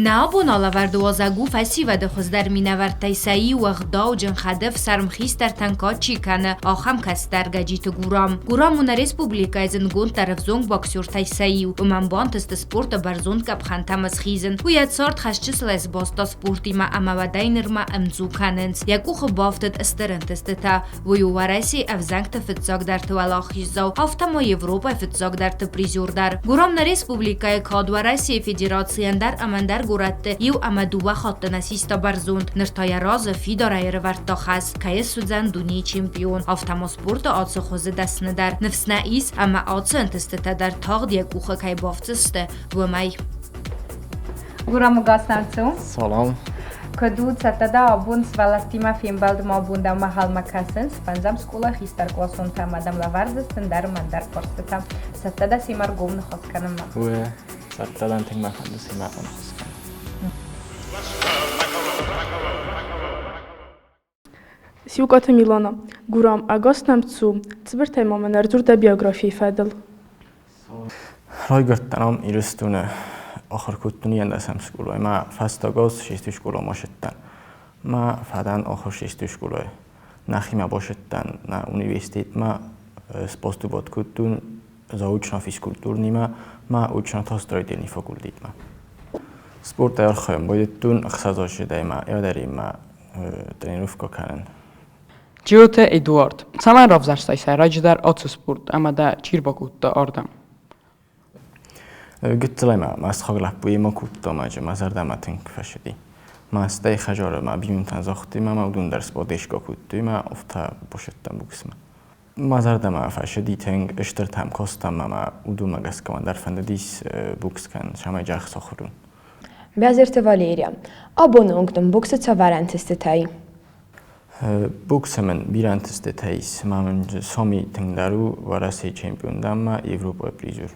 Нӕ абон алӕвӕрды уазӕг у фӕсивӕды хуыздӕр минӕвӕрттӕй сӕ иу, ӕгъдауджын, хӕдӕфсарм хистӕртӕн кад чи кӕны, ахӕм кӕстӕр Гӕджиты Гурам. Гурам у нӕ республикӕйы зындгонддӕр ӕвзонг боксертӕй сӕ иу. Уымӕн бантыст спорты бӕрзонд къӕпхӕнтӕм схизын. Уый йӕ цард хӕсчысылӕй сбаста спортимӕ ӕмӕ уӕдӕй нырмӕ ӕмдзу кӕнынц. Йӕ къухы бафтыд стыр ӕнтыстытӕ. Уый у Уӕрӕсейы ӕвзӕнгты фыццагдӕрты уӕлахиздзау, афтӕ ма Европӕйы фыццагдӕрты призер дӕр. Гурам нӕ республикӕйы кад Уӕрӕсейы Федерацийы ӕндӕр ӕмӕ ӕндӕр горӕтты иу ӕмӕ дыууӕ хатты нӕ систа бӕрзонд. Ныр та йӕ разы фидарӕй ӕрӕвӕрдта хӕс, кӕй суыдзӕн дунейы чемпион, афтӕ ма спорты ацы хуызы дӕсныдӕр. Ныфс нӕ ис, ӕмӕ ацы ӕнтыстытӕ дӕр тагъд йӕ къухы кӕй бафтдзысты, уымӕй. Гурам Гасанцу. Салам. Куыд у, цӕттӕ дӕ абон сывӕллӕттимӕ фембӕлдмӕ абон дӕумӕ хӕлмӕ кӕсынц, фӕндзӕм скъола хистӕркъласонтӕ ӕмӕ дӕм лӕвӕрдзысты ӕндӕр ӕмӕ ӕндӕр фарстытӕ. Цӕттӕ дӕ семӕ ӕргом ныхас кӕнынмӕ? Уе, цӕттӕ дӕн тынг мӕ фӕнды семӕ аныхас кӕнын. Сиукъаты Милана, Гурам, ӕгас нӕм цу, цыбыртӕй ма мын ӕрдзур дӕ биографийы фӕдыл. Райгуырдтӕн ам Ирыстоны, ахуыр кодтон ӕндӕсӕм скъолайы. Мӕ фӕстаг аз систой скъоламӕ ссыдтӕн. Мӕ фӕдӕн ахуыр систой скъолайы. Нӕхимӕ басыдтӕн нӕ университетмӕ, споступать кодтон заочно физкультурнимӕ ма очно та строительный факультетмӕ. Спортӕй архайын байдыдтон ӕхсӕзаздзыдӕй ма ӕдӕримӕ тренировкӕ кӕнын. Джиоты Эдуард, цӕмӕн равзӕрстай сӕйраджыдӕр ацы спорт ӕмӕ дӕ чи рбакодта ардӕм? Гыццылӕй ма мӕ сыхаг лӕппуимӕ кодтам ӕмӕ мӕ зӕрдӕмӕ тынг фӕцыди. Мӕ стӕй хӕдзары мӕ бинонтӕн загътой ӕмӕ мӕ уыдон дӕр сподешка кодтой ӕмӕ афтӕ басыдтӕн боксмӕ. Мӕ зӕрдӕмӕ фӕцыди тынг, стыртӕм кодтам ӕмӕ уыдонмӕ гӕсгӕ мӕн дӕр фӕндыдис бокс кӕнын, цӕмӕй зӕхх сахуыр уон. Бязырты Валерия, абоны онг дын боксы цавӕр ӕнтыстытӕ и? Боксы мын бирӕ ӕнтыстытӕ ис. Ма мын соми тынгдӕр у Уӕрӕсейы чемпион дӕн ӕмӕ Европӕйы призер.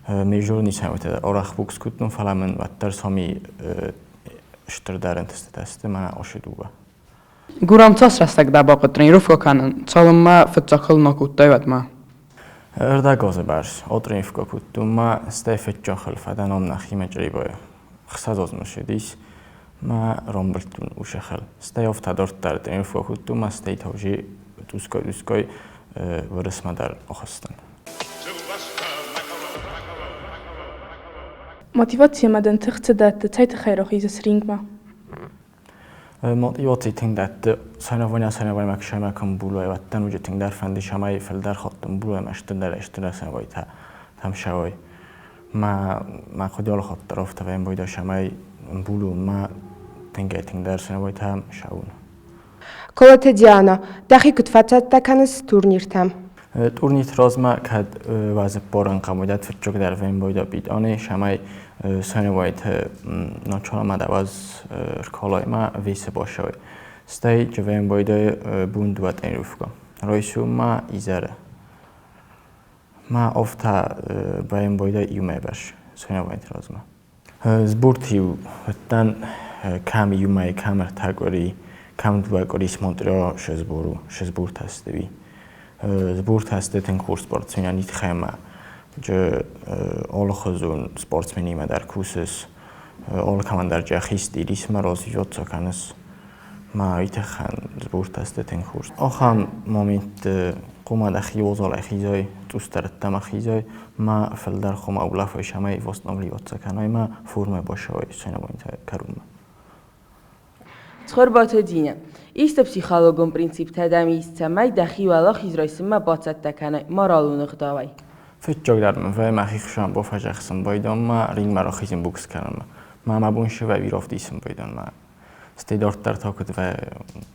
Ме зоницӕуты дӕр арӕх бокс кодтон, фӕлӕ мын уӕддӕр соми стырдӕр ӕнтыстытӕ сты мӕнӕ ацы дыууӕ. Гурам цас рӕстӕг дӕ бахъуыд тренировкӕ кӕнын, цалынмӕ фыццаг хыл нӕ кодтай, уӕдмӕ? Ӕрдӕг азы бӕрц отренировкӕ кодтон ма стӕй фыццаг хыл фӕдӕн ам нӕхимӕ Чъребайы. Ӕхсӕз азмӕ ссыдис ма рамбылдтон уыцы хыл. Стӕй афтӕ дарддӕр тренировкӕ кодтон ма стӕй та уже тускай-тускай Уырысмӕ дӕр ахызтӕн. Мотивацийӕ дын тых цы дӕтты, цӕй тыххӕй рахизыс рингмӕ? Мотиваци тынг дӕтты соревнования соревнованиемӕ кӕсӕмӕ кӕм булой, уӕддӕр уыджы тынгдӕр фӕнды, цӕмӕй фылдӕр хатт ӕмбулой ӕмӕ стырдӕрӕй-стырдӕр соревнованитӕ там сӕуой. Мӕ мӕ хъуыды алыхатт дӕр афтӕ вӕййы, цӕмӕй ӕмбулон ма тынгӕй-тынгдӕр соревнованитӕ сӕуон. Колоты Диана, дӕхи куыд фӕцӕттӕ кӕныс турниртӕм? Турнирты размӕ кӕд уӕзыппорӕн хъӕмуыдат фыццагдӕр фембӕлд Питъони, цӕмӕй соревнованиты началамӕ дӕуӕз ркалой ма весы башой. Стӕй фембӕлды бон дыууӕ тренировкӕ. Райсом ма изӕры. Ма афтӕ баембӕлдӕй иумӕ бӕс соревнованиты размӕ. Сборты-иу уыдтӕн кӕм иумӕ, кӕм ӕртӕ къуыри, кӕм дыууӕ къуыри смотря се сбор у, се сбортӕ сты уый. Сбортӕ сты тынг хорз спортсменӕн тыххӕй ӕмӕ алыхуызон спортсменимӕ дӕр кусыс, алкӕмӕн дӕр йӕхи стиль ис ӕмӕ развиваться кӕныс. Ма уый тыххӕн сбортӕ сты тынг хорз. Ахӕм моментты хъуамӕ дӕхи уазалӕй хизай, цъусдӕр ӕддӕмӕ хизай, ма фылдӕр хъуамӕ улӕфай, цӕмӕй восстанавливаться кӕнай ма формӕ бацӕуай соревнованитӕ кӕронмӕ. Цхуырбаты Динӕ. Исты психологон принциптӕ дӕм ис, цӕмӕй дӕхи уӕлахиз райсынмӕ бацӕттӕ кӕнай моралон ӕгъдауӕй? Фыццагдӕр мын вӕййы мӕхи хсӕн бафӕдзӕхсын байдӕнмӕ, рингмӕ рахизын бокс кӕнынмӕ. Мӕ мӕ бон сывӕй равдисын байдӕнмӕ. Стӕй дарддӕр та куыд вӕййы,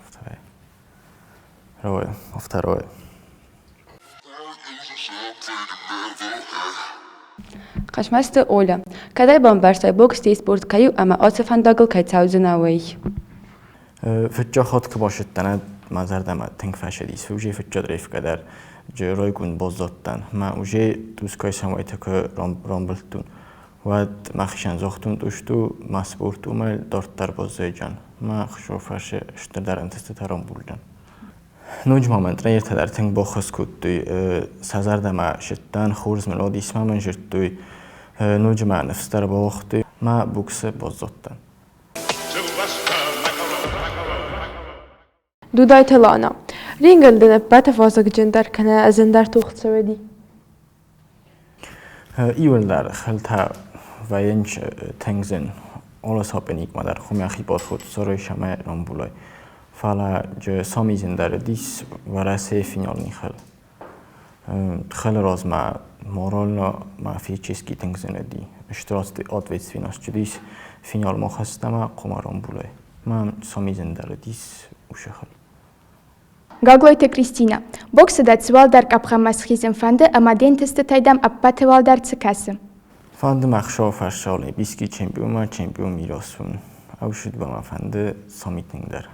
афтӕ вӕййы. Рой, афтӕ рой. Хъӕцмӕзты Оля, кӕдӕй бамбӕрстай бокс спорт кӕй у ӕмӕ ацы фӕндагыл кӕй цӕудзынӕ, уый? Фыццаг хатт куы бацыдтӕн, мӕ зӕрдӕмӕ тынг фӕцыдис. Уже фыццаг рейфкӕ дӕр райгонд баззадтӕн. Мӕ уже тускай самайтӕ куы рамбылдтон, уӕд мӕхицӕн загътон тъусту, мӕ спорт уымӕй дарддӕр баззайдзӕн. Мӕ хсофӕсы стырдӕр ӕнтыстытӕ рамбулдзӕн. Ноджы ма мын тренертӕ дӕр тынг баххуыс кодтой, сӕ зӕрдӕмӕ сыдтӕн, хорз мын уыдис ма мын зыдтой, ноджы мӕ ныфс дӕр бауагътой, мӕ боксы баззадтӕн. Дудайты Лана. Рингыл дын ӕппӕты вазыгджындӕр кӕнӕ зындӕр тох цӕуӕди? Иуылдӕр хӕлтӕ вӕййынц тынг зын. Алы соперникмӕ дӕр хуымӕхи подход цӕрой сӕмӕ рамбулой. Фӕлӕ джы сами зындӕр уыдис Уӕрӕсейы финалон хӕл. Хӕлы размӕ морально ма физически тынг зын уыди. Стыр ответственность уыдис финалмӕ хӕстӕмӕ хъуамӕ рамбулой. Мӕ сами зындӕр уыдис уыцы хӕл. Гаглойты Кристинӕ. Боксы дӕ цы уӕлдӕр къӕпхӕнмӕ схизын фӕнды ӕмӕ де нтыстытӕй дӕм ӕппӕты уӕлдӕр цы кӕсы? Фӕнды мӕ ӕхсӕвы фӕстӕ Олимпийский чемпионмӕ чемпион миросун. Ӕвсыд ба мӕ фӕнды сами тынгдӕр.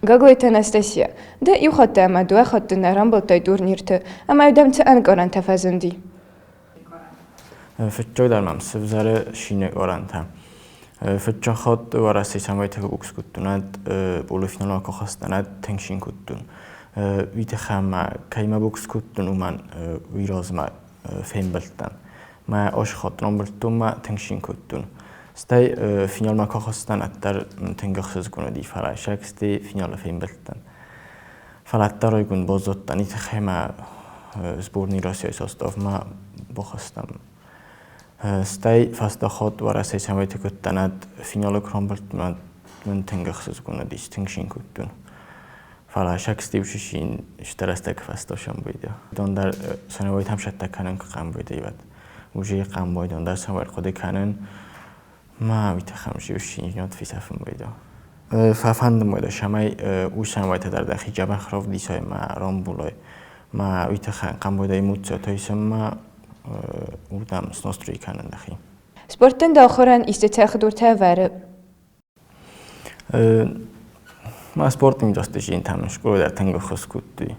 Гаглойты Анастасия, ды иу хатт ӕмӕ дыууӕ хатты нӕ рамбылдтай турнирты, ӕмӕ дӕм цы ӕнкъарӕнтӕ фӕзынди? Фыццагдӕр мӕм сывзӕры шинӕкъорӕнтӕ. Фыццаг хатт Уӕрӕсей самайтӕ бокс кодтон, полуфиналмӕ ку хастан, тынг шин кодтон. Уый тыххӕй ма кӕимӕ бокс кодтон, уымӕн уый размӕ фембӕлдтӕн. Мӕ ос хатт рамбылдтон ма тынг шин кодтон. Стӕй финалмӕ ку хастан, ӕддӕр тынг ӕхсызгон уыди, фӕлӕ сӕксти финалы фембӕлдтӕн. Фӕлӕ ӕддӕройгун баззадтӕн, и тыххӕй мӕ сборный Россияй составмӕ бахастам. Стӕй фӕстаг хатт Уӕрӕсей цӕмӕйты кодтан, ӕд финалы куы рамбылдтон, мын тынг ӕхсызгон уыдис, тынг шин кодтон. Фӕлӕ сӕксти ушишин стыр рӕстӕг фӕстӕ сӕмбойдӕ. Дон дӕр сӕнӕуӕйтӕм сӕттӕ кӕнын хъамбойдӕ ивӕд. Уже хъамбойдон дӕр сӕвӕр хъуыды кӕнын, Ма уый тыххӕй сиусинот фесафын байдо. Фӕфӕнды мӕ, цӕмӕй усӕн уайтӕдӕр дӕхи дзӕбӕх равдисай ма рамбулай. Ма уый тыххӕй хъамбойдӕй мудцӕтӕй ма уырдӕм снастрой кӕнын дӕхи. Спортӕн дӕ ахуырӕн исты цӕлхдуртӕ ӕвӕры? Ма спорты мидӕстыжинтӕм скъола дӕр тынг ӕххуыс кодтой.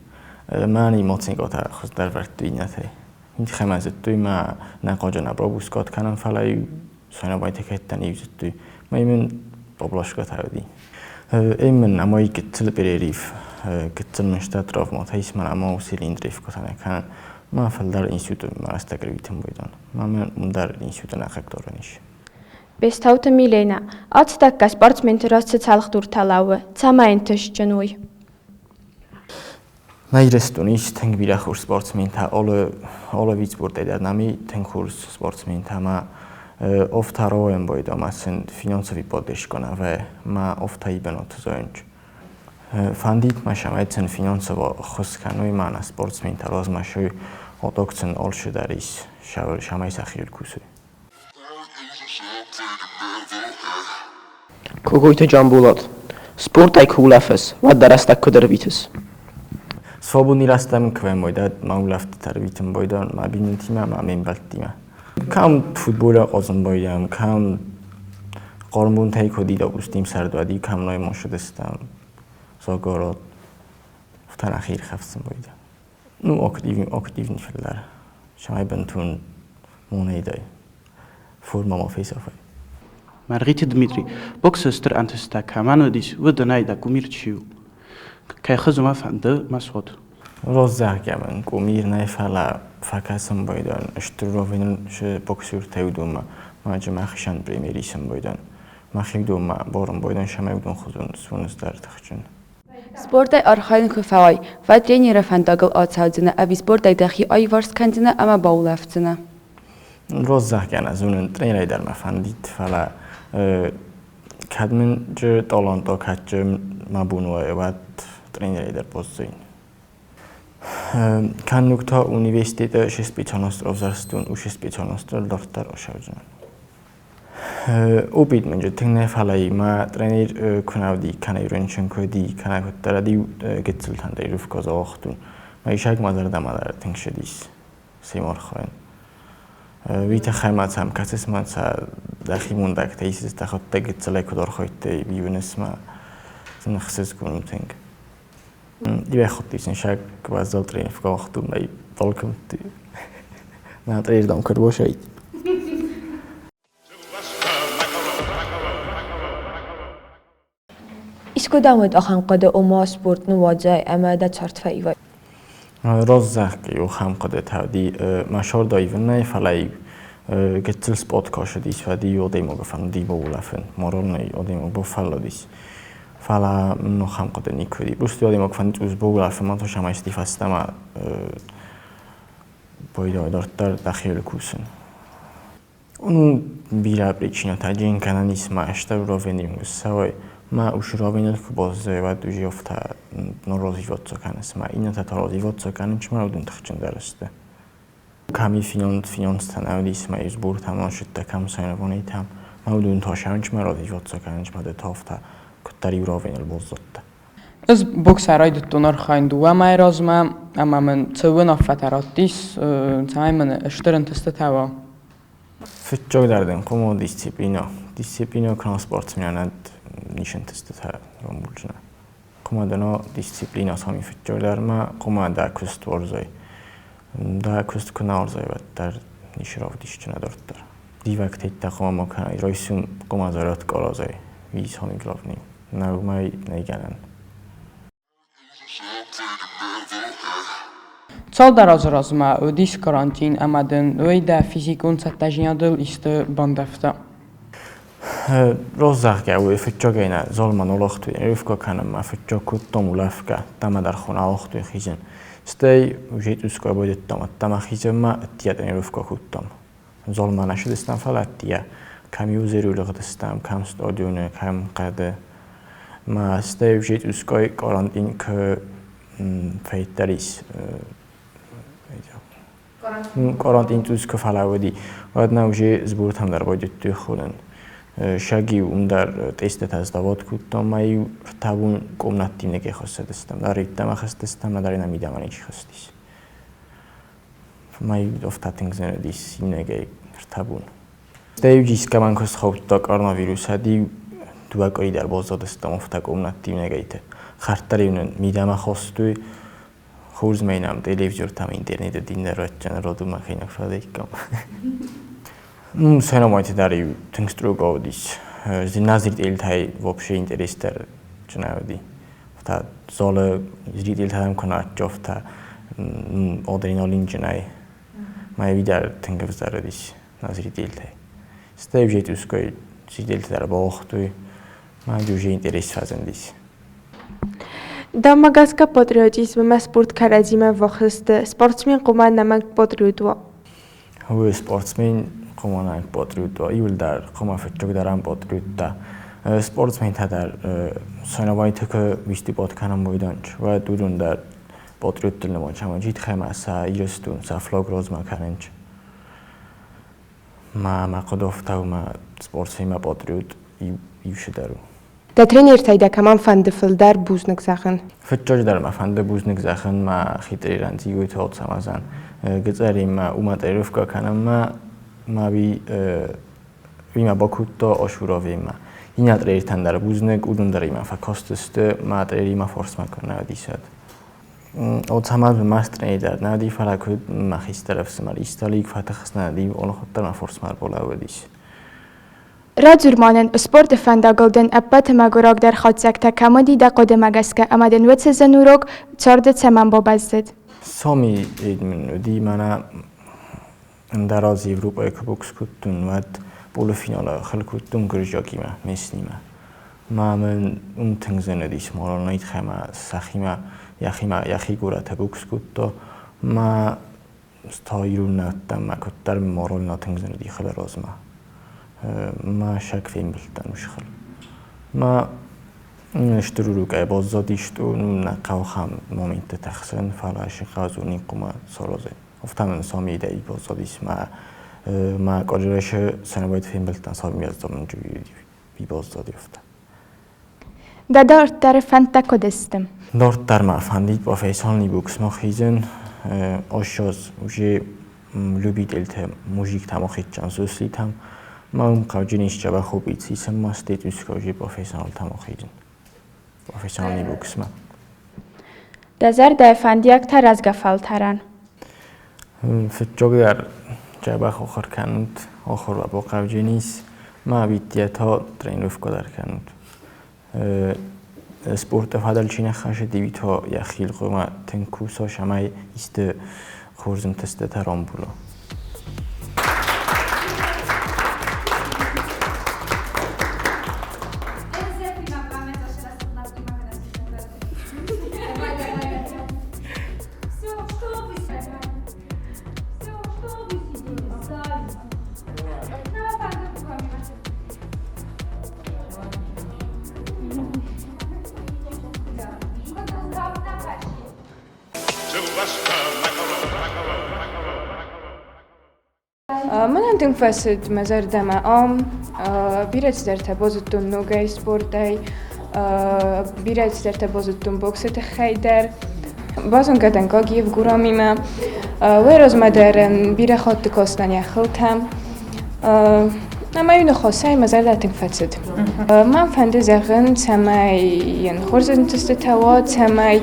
Мӕн эмоцикотӕ хуыздӕр вӕрдтой иннӕтӕй. Хӕмӕ зыдтой ма нӕ хъуаджы нӕ пропускот кӕнӕм, фӕлӕ-иу сӕнӕбайты кӕдтӕн иу зыдтой. Ма мын поблажкӕтӕ уыди. Эй мын ӕмӕ гыццыл перерыв, гыццыл мын стӕ травматӕ ис мӕн ӕмӕ цилиндрифкӕтӕ нӕ кӕнын. Ма фылдӕр институты мӕ рӕстӕг рвитын байдон. Ма мын уым дӕр институты нӕ хъӕгдорӕн ис. Бестауты Миленӕ, ацытӕккӕ спортсменты раз цы цӕлхдуртӕ лӕууы, цӕмӕй ӕнтыстджын уой? Нӕ Ирыстоны ис тынг бирӕ хорз спортсментӕ, алы вид спортӕй дӕр нӕм и тынг хорз спортсментӕ ӕмӕ офтӕ рауӕмбойдӕ ӕмӕ сын финансовый поддержка нӕ вӕййы ӕмӕ офтӕ ибӕнот зоинч. Фӕндид мӕ, цӕмӕй сын финансово ӕххуыс кӕной ӕмӕ нӕ спортсментӕ размӕ суой, оток сын алцыдӕр ис, цӕмӕй сӕхиуыл кусой. Кокойты Джамбулат. Спортӕй куы улӕфыс, уӕд дӕ рӕстӕг куыд ӕрвитыс? Свободный рӕстӕг кӕм бойда, ма улӕфтытӕ ӕрвитын бойда мӕ бинонтимӕ ӕмӕ ме мбӕлттимӕ. Кӕм футболӕй хъазын бойдам, кӕм хъарм бонтӕй куыд идӕгустим сӕрдуади, кӕм ноймосыдыстӕм, за город. Афтӕ нӕхи ирхӕфсын бойда. Ну, активный фылдӕр. Цӕмӕй бынтон монӕйдӕй формӕ ма фесафай. Мӕргъиты Дмитрий, боксы стыр ӕнтыстытӕ кӕмӕн уыдис, уыдонӕй дӕ кумир чи у? Кӕй хызы ма фӕнды мӕ цот? Роззагъгӕ мын кумир нӕ, фӕлӕ фӕкӕсын байдӕн стыр ровеныл цы боксертӕ уыдонмӕ, маджы мӕхицӕн премьер исын байдӕн. Мӕхи уыдонмӕ борын байдӕн, цӕмӕй уыдон хуызӕн суынц дӕр тыхджын. Спортӕй архайын куы фӕуай, уӕд тренеры фӕндагыл ацӕудзынӕ ӕви спортӕй дӕхи аиварс кӕндзынӕ ӕмӕ баулӕфдзынӕ? Роззагъгӕ нӕ зонын, тренерӕй дӕр мӕ фӕндид, фӕлӕ кӕд мын джы таланто кадджы мӕ бон уа, уӕд тренерӕй дӕр баззайин. Кӕнног та университеты се специальность равзӕрстон, уыцы специальностыл дарддӕр ацӕудзынӕн. Опыт мын тынг нӕ, фӕлӕ мӕ тренер куы нӕ уыди, кӕнӕ рынчын куы уыди, кӕнӕ куыддӕр ӕд-иу гыццылтӕн дӕр ауагътон. Мӕ исӕг мӕ зӕрдӕмӕ дӕр тынг ссыдис се архайын. Уый тыххӕй ма сӕм кӕсыс ма сӕ дӕхи мондӕгтӕ исыс, дӕхӕдӕг гыццылӕй куыд архайдтай, уый ма сын ӕхсызгон у тынг. Ивӕххуыдтисын саг уӕззау тренировкӕ уагътон, ӕй балкӕмтты. Нӕ тренердӕм куы ӕрбасайд. Искуы дӕм уыд ахӕм хъуыды, ома спорт ныууадзай ӕмӕ дӕ цард фӕивай? Роззагъ ахӕм хъуыдытӕ уыди мӕ сордо ивын нӕй, фӕлӕ гыццыл спорт косыдис, уӕд адӕймагы фӕнди баулӕфын, моральный адӕймаг бафӕлладис. Фӕлӕ ахӕм хъуыды никуы уыди. Просто адӕймаг фӕнды цъус баулӕфын, ма то фӕстӕмӕ бойдой дарддӕр дӕхиуыл кусын. Ну, бирӕ причинӕтӕ джин кӕнӕн ис ма ӕстӕр ровенинг ссӕуй, ма уж ровенинг куы баззайы, уӕд уже офтӕ норозиводцо кӕнынц, ма иннӕтӕ та розиводцо кӕнынц, ма уыдон тыхджындӕр сты. Кӕми финанстӕ нӕ уыдис, ма избуртӕ ма сыдтӕ кӕм сӕнӕвонитӕ, ма уыдон та сӕнч ма розиводцо кӕнынц, ма дӕ тофтӕ куыддӕр иу ровеныл баззадтӕ. Ӕз боксӕй райдыдтон архайын дыууӕ мӕйы размӕ ӕмӕ мын цы уынаффӕтӕ радтис, цӕмӕй мын стыр ӕнтыстытӕ уа. Фыццагдӕр дын хъуамӕ дисциплина. Дисциплина кӕнӕ спортсменӕн ис ӕнтыстытӕ рамбулдзынӕ. Хъуамӕ дын дисциплина сами фыццагдӕр ма хъуамӕ дӕ куыст уарзай. Дӕ куыст куы нӕ уарзай, уӕддӕр ницы равдисдзынӕ дарддӕр. Дивӕгтӕ хъуамӕ ма кӕнай, райсом хъуамӕ зарядка аразай, уый самый главный. Нӕ уымӕй нӕй гӕнӕн. Цалдӕр азы размӕ уыдис карантин ӕмӕ дын уый дӕ физикон цӕттӕдзинадыл исты бандӕвта? Rossz зӕгъгӕ, уый фыццагӕй нӕ золмӕ нолохтуй, рывка кӕнынмӕ фыццаг кодтам улӕфгӕ, ӕддӕмӕ дӕр хон ауагътой хизын. Стӕй уже цъусгай байдыдтам ӕддӕмӕ хизынмӕ, ӕддийӕ тренировкӕ кодтам. Золмӕ нӕ цыдыстӕм, фӕлӕ ӕддийӕ. Кӕм-иу зерюлыгъдыстӕм, кӕм стадионы, кӕм хъӕды. Ма стӕй уже цъусгай карантин куы фӕиддӕр ис, карантин цъус куы фӕлӕууыди, уӕд нӕ уже сбортӕм дӕр байдыдтой хонын. Саг-иу уым дӕр тестытӕ сдавод кодтам, ма-иу ӕртӕ бон къомнӕттимӕ хӕссыдыстӕм. Дӕр ӕддӕмӕ хызтыстӕм, ӕмӕ дӕр нӕ мидӕмӕ ничи хызтис. Мӕ офта тынг зын уыдис иунӕгӕй ӕртӕ бон. Стӕй искӕмӕн куы схаудта коронавирус, уӕд-иу дыууӕ къуыри дӕр баззадыстӕм офта къомнӕтты иунӕгӕйты. Хӕрд дӕр-иу нын мидӕмӕ хостой, хорз ма йын телевизортӕм интернеты дин дӕр раттӕн родумӕ кӕй нӕ фӕлӕиккам. Сӕнӕмайты дӕр-иу тынг строго уыдис. Назрителтӕй вообще интерес дӕр нӕ уыди. Та залы зрителтӕм куы нӕ адреналинджынӕй. Мӕ дӕр тынг ӕвзӕр уыдис на зрителтӕй. Стӕй уже туской зрителтӕ дӕр бауагътой, мӕ уже интерес фӕзындис. Дӕумӕ гӕсгӕ патриотизм ӕмӕ спорт кӕрӕдзимӕ ӕввахс сты. Спортсмен хъуамӕ ӕнӕмӕнг патриот уа. Уый спортсмен хъуамӕ ӕнӕмӕнг патриот уа. Иуылдӕр хъуамӕ фыццагдӕр ам патриоттӕ. Спортсментӕ дӕр соревнованиты куы выступать кӕнӕм уыдон, уӕд уыдон дӕр патриоттыл нымад ӕмӕ джитхӕмӕ сӕ Ирыстон, сӕ флаг размӕ кӕнынц. Мӕ мӕ хъуыды афтӕ у, мӕ спортсменмӕ патриот иу цыдӕр у. Дӕ тренертӕй дӕ кӕмӕн фӕнды фылдӕр бузныг зӕгъын? Фыццаджыдӕр мӕ фӕнды бузныг зӕгъын мӕ хитрирӕн Дзигойты Ацӕмӕзӕн. Гыцъӕримӕ уымӕ тренировкӕ кӕнынмӕ мӕ уый уый мӕ бакодта Ашуровимӕ. Иннӕ тренертӕн дӕр бузныг, уыдон дӕр имӕ фӕкастысты, мӕ тренеримӕ фарсмӕ куы нӕ уыдисӕд. Оцамаз мӕ тренер дӕр нӕ уыди, фӕлӕ куыд мӕ хистӕр ӕфсымӕр Исталик фӕтыхст нӕ уыди, олохуыддӕр мӕ фарсмӕ ӕрбалӕууыдис. Радзур ма нын, спорты фӕндагыл дын ӕппӕты мӕгуырагдӕр хатдзӕгтӕ кӕм уыди дӕ хъуыдымӕ гӕсгӕ ӕмӕ дын уыцы зын урок царды цӕмӕн бабӕззыд? Соми мын уыди мӕнӕ ӕндӕр аз Европӕйы куы бокс кодтон, уӕд полуфиналы хыл кодтон гуырдзиагимӕ, Мессинимӕ. Ма мын уым тынг зын уыдис моралон ӕмӕ сӕхимӕ йӕхимӕ йӕхи горӕты бокс кодта. Ма та ирон нӕдтӕн мӕ куыддӕр морально тынг зын уыди хылы размӕ. Ма сӕг фембылдтӕн уыцы хыл. Ма стыр урокӕй баззадис, нӕ хъӕухӕм моментты тӕхсын, фӕлӕ сыхъазони хъуымӕ саразын. Афтӕ мын Сомидӕй баззадис мӕ мӕ къуырысы сӕнӕбайт фембылдтӕн Сомийӕ баззади афтӕ. Дӕ дарддӕры фӕндтӕ куыд сты? Дарддӕр мӕ фӕндид профессиональный боксмӕ хизын. Ошоз уже любительтӕ мужиктӕм охитчан суслитӕм. Ма уым хъауджын ис дзӕбӕх опицисӕм ма стетуска уже профессионалтӕм охизын. Профессиональный боксмӕ. Дӕ зӕрдӕйы фӕндиӕгтӕ рӕзгӕ фӕлтӕрӕн? Фыццагдӕр дзӕбӕх ахуыр кӕнут, ахуыр уӕ бахъавджын ис, ма биттӕ та тренировкӕ дӕр кӕнут. Спорты фӕдыл чи нӕ хӕссыди, уый та йӕхи хъуамӕ тынг куса, цӕмӕй исты хорз ӕнтыстытӕ рамбула. Мӕнӕн тынг фӕцыд мӕ зӕрдӕмӕ ам. Бирӕ цыдӕртӕ базыдтон ногӕй спортӕй, бирӕ цыдӕртӕ базыдтон боксы тыххӕй дӕр. Базонгӕ дӕн Гагиев Гурамимӕ. Уый размӕ дӕр ын бирӕ хатты кастӕн йӕ хылтӕм. Ӕмӕ иу ныхасӕй мӕ зӕрдӕ тынг фӕцыд. Мӕн фӕнды зӕгъын, цӕмӕй йын хорз ӕнтыстытӕ уа, цӕмӕй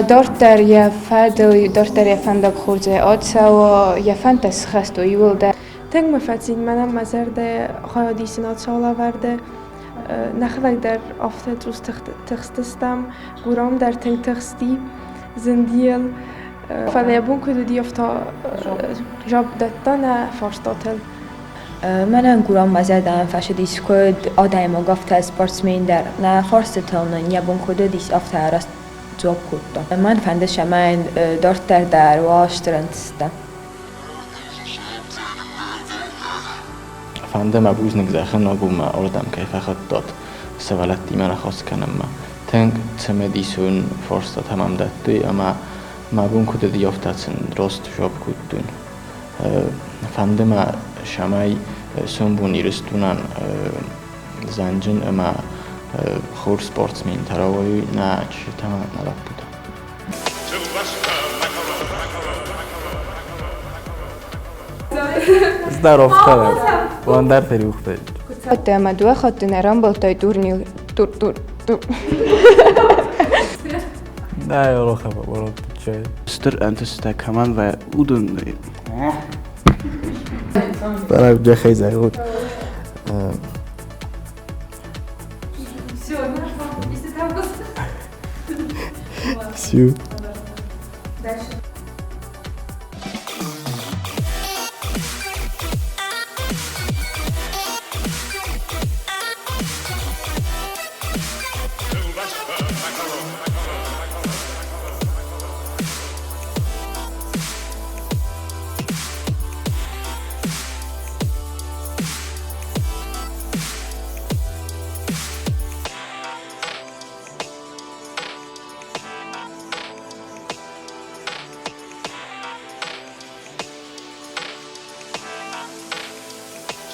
дарддӕр йӕ фӕдыл, дарддӕр йӕ фӕндаг хорзӕй ацӕуа, йӕ фӕндтӕ схӕст уой иууылдӕр. Тынг мӕ фӕцин, мӕнӕн мӕ зӕрдӕ хайадисын ацалӕвӕрды. Нӕхӕдӕг дӕр афтӕ цъус тыхстыстӕм, Гурам дӕр тынг тыхсти, зынди йыл. Фӕлӕ йӕ бон куыд уыди, афтӕ жаб дӕтта нӕ фарстатыл. Мӕнӕн Гурам мӕ зӕрдӕмӕ фӕцыдис куыд адӕймаг, афтӕ спортсмен дӕр. Нӕ фарстытыл нын йӕ бон куыд уыдис, афтӕ раст дзуапп кодта. Мӕн фӕнды, цӕмӕй дарддӕр дӕр уа стыр ӕнтысттӕ. Фӕнды мӕ бузныг зӕгъын абон ардӕм кӕй фӕхуыдтат сывӕллӕттимӕ ныхас кӕнынмӕ. Тынг цымыдисон фарстатӕ мӕм дӕттой ӕмӕ мӕ бон куыд уыди, афтӕ сын раст дзуапп кодтон. Фӕнды мӕ, цӕмӕй сомбон Ирыстонӕн зӕнджын ӕмӕ хорз спортсментӕ рауайой нӕ чызджытӕ ӕмӕ нӕ лӕппутӕ. Здоров, Вандар Ферюхте. Хатты ӕмӕ дыууӕ хатты нӕ рамбылдтай турнир. Тур, тур, тур. Да, я отвечаю. Стыр ӕнтыстытӕ кӕмӕн вӕййы, уыдон Пора джахай зовут. Все. Дальше.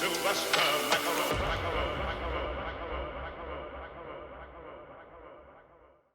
Silvester.